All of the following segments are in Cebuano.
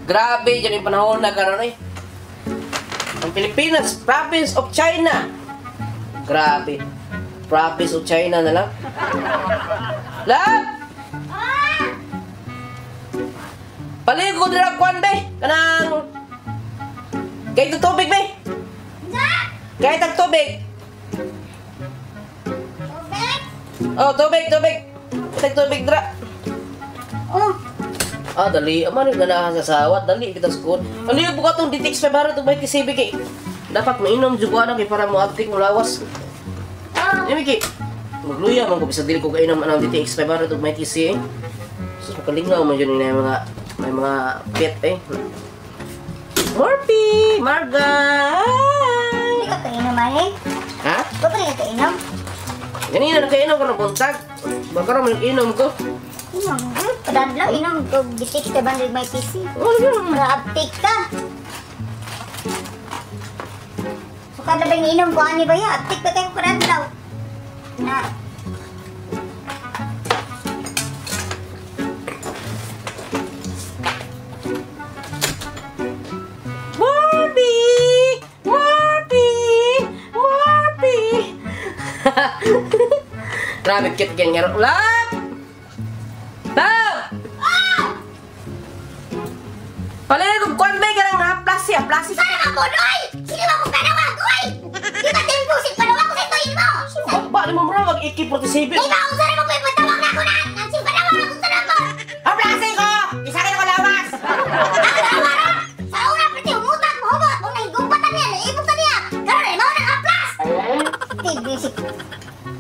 Grabe dyan yung panahon na karon eh. Ang Pilipinas, province of China. Grabe. Province of China na lang. Love! Ah! Paligo dira kwan be. Kanang kahit ang tubig be. Unsa? Kahit ang tubig. Tubig? Oh, tubig, tubig. Kahit ang tubig dira. Oh, Ah, dali. Ama rin ganahan sa sawat. Dali kita sa school. Ano yung buka tong DTX 500 ug may CB kay. Dapat mainom jud ko ana kay para mo uptake mo lawas. oh. Eh, Miki. Magluya man ko bisag dili ko kainom anang DTX 500 ug may TC eh. Sus, makalingaw man jud ni mga may mga pet eh. Morphy! Marga! Hindi ka kainom, eh. Ha? Ba ka kainom? Ganina nakainom ko ng buntag. Baka raman inom ko. Inom. Padadlaw, inom. Kung gitik ka ba may PC? Oh, yun. Para uptake ka. So, kada ba yung inom ko, ani ba ya? Uptake ba kayo padadlaw? Na. Morphy! Morphy! Morphy! Grabe cute ganyan. Love! Love! Paligog kuan ba ka ng haplasi, haplasi. Sana ka po, Noy! Sino ba kong panawag, oy? Di ba tempo, si panawag ko sa ito, mo? Ba, di mo mura mag AK-47. Di ba, kung sana mo pwede na ako na? Ang si panawag ako sa nabor! Haplasi ko! Isa ka na ko lawas! Ako na waron! Sa una, pwede humutag, mahumot! Kung nahigumpatan niya, naibuktan niya! Karon ay mao na haplas! Tibisik.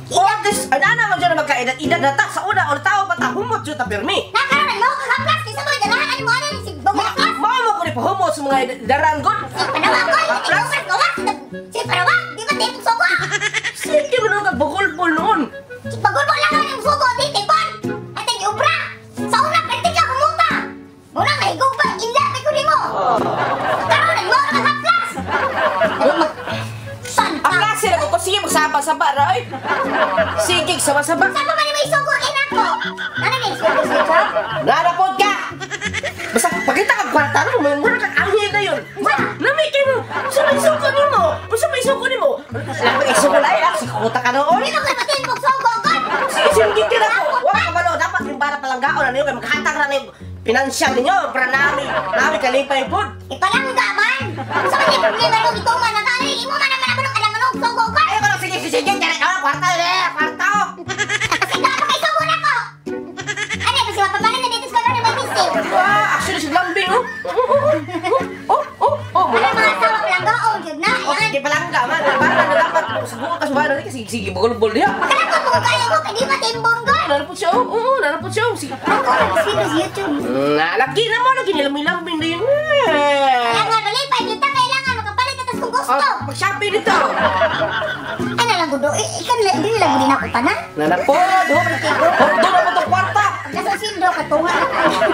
Oh, this, ay nana man dyan na magkaedad-edad na ta. Sa una, o tao ba ta, humot dyan ta pirmi. Na karon ay mao kang haplas! Kaysa mo, dalahan ani mo ano ni si Bogos! Mao mo ko ni pahumot sa mga daran god. Si panawag ko! Haplas! Si panawag! Di ba tipong sugo? Sige mo nung kagbugol-bol noon. Si pagulbo lang ang sugo, di tipon! At ang ubra! Sa una, pwede ka humuta! Muna, nahigumpat, inlabi ko nimo! Karon ay mao na kang haplas! Santa! Haplasi na ko, sige magsaba-saba ra oy. Sige, saba-saba. Saan pa man may sugo kay nako? Ano ni sugo sa Narapod ka! Basta pagkita kag kwarta no, may mura kag anghel na yun. Nami kay mo. Unsa may suko nimo? Unsa may suko nimo? Labi isuko lahi ah, sikuta ka noon. Hindi mo kayo matimbog sugo god! Sige, singgit ka na ko. Wa ka balo, dapat yung bara palanggaon na niyo kay maghatag ra niyo pinansyal ninyo para nami kalipay pod. Ipalangga man! Sa man yung problema nung ikaw man ang kani, imo man naman ang alam anong sugo god! Ayaw ko lang sige sige kay ah kwarta eh, kwarta. Kasi ka pa kay sugo na ko! Ano kasi mapapalit na dito sa karon may missing. Ah, actually si lambing oh. Oh, oh, oh, Ano mula. mga asawa palanggaon jud na? Oh, sige palangga man. Para na dapat sa buo ka subara kasi sige bugol-bol diha. Makalakot mo kung kaya mo kay di ba timbong god? Narapod siya, oh, oo, narapod siya. Oh. Sige. Ako nag-video sa YouTube. Nalaki na mo, lagi nila may lambing na yun. Kailangan malipay kita kailangan makapalit ka tas kung gusto. Oh, mag-shopping dito. Ano lang gudo? Ikan dili lang gud na ko tanan. Nanapod, hop, hop, doon na mo itong kwarta. Nasa sindo katunga na tayo.